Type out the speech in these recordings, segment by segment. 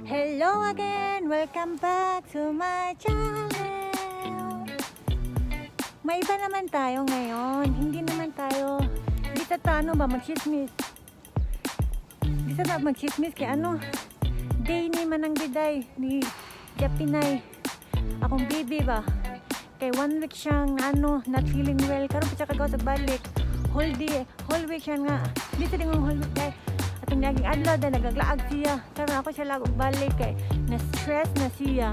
Hello again! Welcome back to my channel! May iba naman tayo ngayon. Hindi naman tayo, di sa ano ba, magchismis. Di sa ta magchismis kay ano, day ni Manang Biday, ni Japinay. Akong baby ba? Kay one week siyang ano, not feeling well. Karon pa siya kagawa sa balik. Whole day, whole week siya nga. Di sa dingong whole week kay atong naging adlaw dahil nagaglaag siya. Karon ako siya lag og balik kay na stress na siya.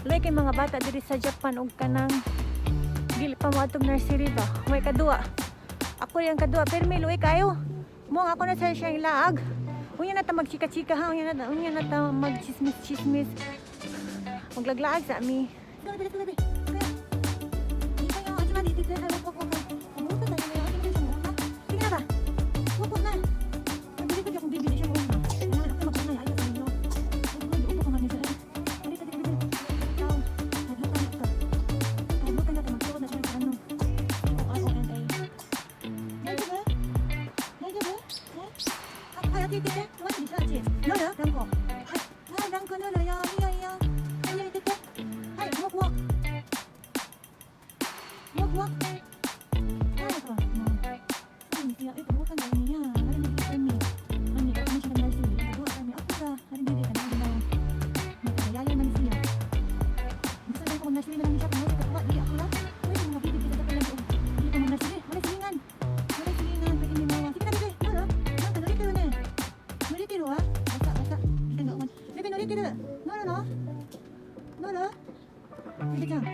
Luoy kay mga bata diri sa Japan og kanang dili pa mo atong nursery ba. May kadua. Ako yung kadua pero may luoy kayo. Mo ako na sa siya laag. Unya na ta magchika-chika ha, unya na ta magchismis-chismis. Maglaglaag sa ami. Go, go, go, go. Sige na ba? Upo na. Nagbili ko akong bibili siya muna. Kailangan ako mag-unay. Ayaw sa inyo. Upo ka man niya. Dali, dali, dali. Ikaw, hadlukan na ka. Hadlukan na ka. Magsuot na siya sa ano. O-R-O-N-A. 大丈夫大丈夫はい、あっち行ってて。待って、あっち。乗るランコ。はい。はい、ランコ乗るよ。いいよいいよ。はい、行ってて。はい、もくもく。もくもく。はい、こう。いや、え、どうかなniya. Ano kami? Ano, ako siya ng nursery. Nagawa kami. Ako ra. Ano, dili ka na daw. Magkayaya man siya. Gusto lang ko mag-nursery na lang siya. Kung nasa katuwa, dili ako ra. Uy, mga baby, kita ka lang. Dili ko mag-nursery. Wala silingan. Wala silingan. Pwede ni mawa. Sige na, bebe. Noro. なんか乗れてるね。乗れてるわ。バサバサ。いかんがベベ乗れてる。乗るの乗るベベちゃん。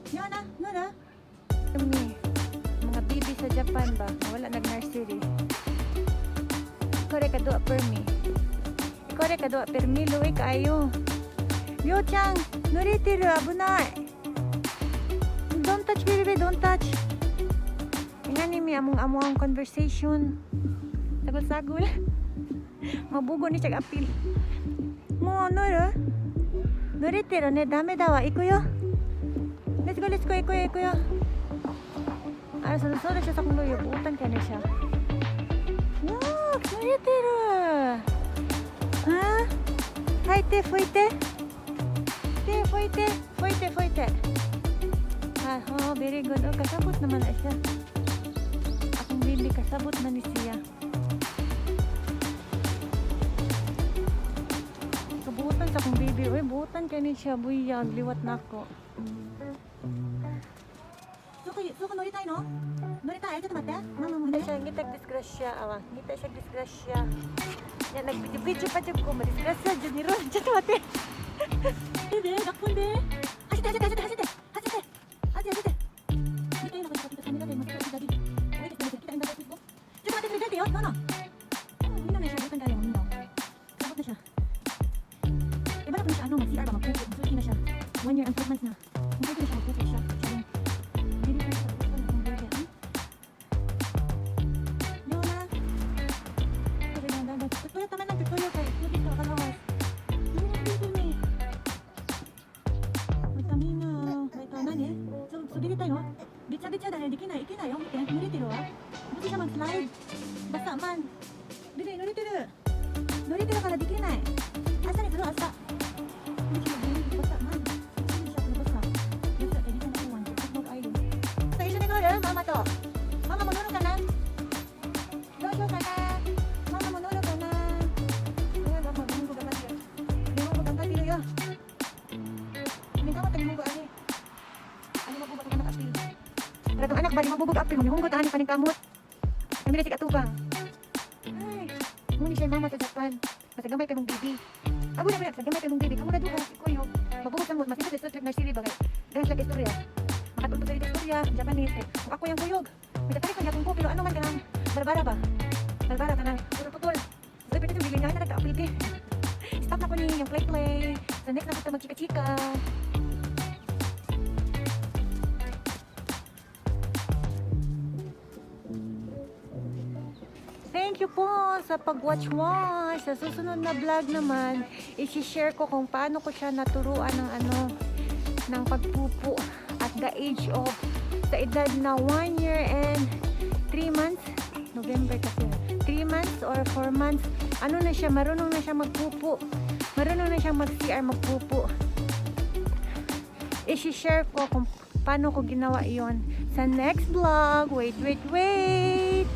やな、乗る Kami, mga bibi sa Japan ba, wala nag-nursery. Ikaw rin kadua permi. Ikaw rin kadua permi, luoy kaayo. Ryo-chan, 濡れてる危ない。Don't touch, baby, don't touch. Ingani mi among among conversation. Sagol-sagol. Mabugo ni siya apil. もう乗る濡れてるね。ダメだわ。行くよ。Let's go, let's go. 行くよ、行くよ。あ、sunod-sunod siya sa akong luyo. Buutan ka na siya. Look! 濡れてるははい、手拭いて。手拭いて。拭いて、拭いて。Ah, oh, very good. Oh, kasabot naman na siya. Akong baby, kasabot na ni siya. Kabuutan sa akong baby. Uy, buutan ka ni siya. Buyag, liwat na ako. そこそこ乗りたいの乗りたいちょっと待ってママも Ngita ね siya, ngitag disgrasya, awa. Ngita siya disgrasya. Ya, nag-video-video pa jud ko, madisgrasya jud ni Ron. Jud mate. で学校で走って走って走って走って走って走って走って見てのことカメラで今左置いてきて来たんだちょっと待って出てよママみんなna siya bukan tayo mingaw. Sabot na siya. Iba na po siya ano, mag-CR ba, magpupo. Magsulti na siya. 1 year and 4 months na. Magpupo na siya, magpupo siya. Siya yung Dili na siya, bukan akong baby, ah. Leona. Tutuyo tama lang, tutuyo kay tubig ka kalawas. Ano na dito ni? ビタミンえっと何そ滑りたいのべちゃべちゃだねできないいけないよ見て濡れてるわどうsiya mag-slide. Basa man. ビビ濡れてる濡れてるからできない明日にする明日hindi siya mag basa man. Hindi siya basa basa eh di siya nakuha mag ayo 一緒に乗るママとママも乗るかなどうしようかなママも乗るかなママ日本語頑張ってる日本語頑張ってるよ Hindi ka日本語ani. Ano mabubog ka anak apil. Para tong anak ba di mabubog apil mo nihunggot ani paning kamot. Kami na sig atubang. Ay, mo ni siya mama sa Japan. Basta gamay kay mong baby. Abo na ba sa gamay kay mong baby. Kamo na duha si kuyo. Mabubog sa mo masindot sa trip nursery bagay. Dahil siya istorya. Makatulog sa istorya, Japanese. Eh. Kung ako yung kuyog. May Japanese man gyapon ko pero ano man kanang barbara ba? Barbara kanang putol-putol. So, pwede yung bilingan na nagka-apil eh. Stop na ko ni yung play play. So next na ko magchika-chika. Thank you po sa pag-watch-watch. Sa susunod na vlog naman, isi-share ko kung paano ko siya naturuan ng ano, ng pagpupo at the age of, sa edad na 1 year and 3 months. November kasi. 3 months or 4 months. Ano na siya, marunong na siya magpupo. Marunong na siya mag-CR, magpupo. I-share ko kung paano ko ginawa yon sa next vlog. Wait, wait, wait!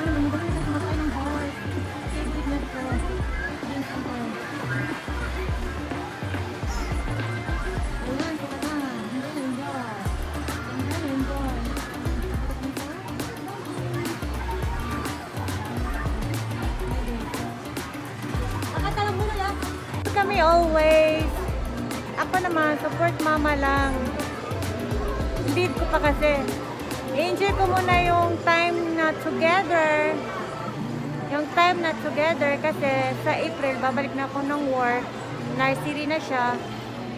Ano, madali na sumakay ng horse. Favorite na ko. Ayan, ako. Ayan, sila na. Enjoy, enjoy. Enjoy, enjoy. Nakatalong muna yan. Kami always. Ako naman, support mama lang. Lead ko pa kasi. Enjoy ko muna yung time na together. Yung time na together kasi sa April, babalik na ako ng work. Nursery na siya.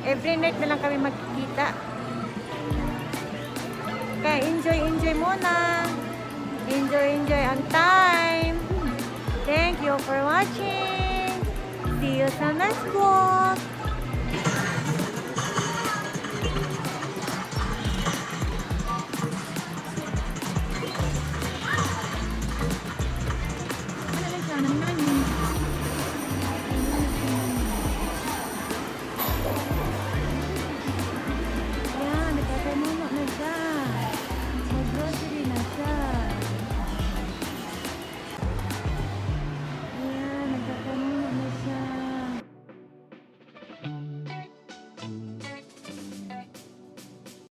Every night na lang kami magkikita. Kaya enjoy, enjoy muna. Enjoy, enjoy ang time. Thank you for watching. See you sa next vlog. Ano lang siya, naninani.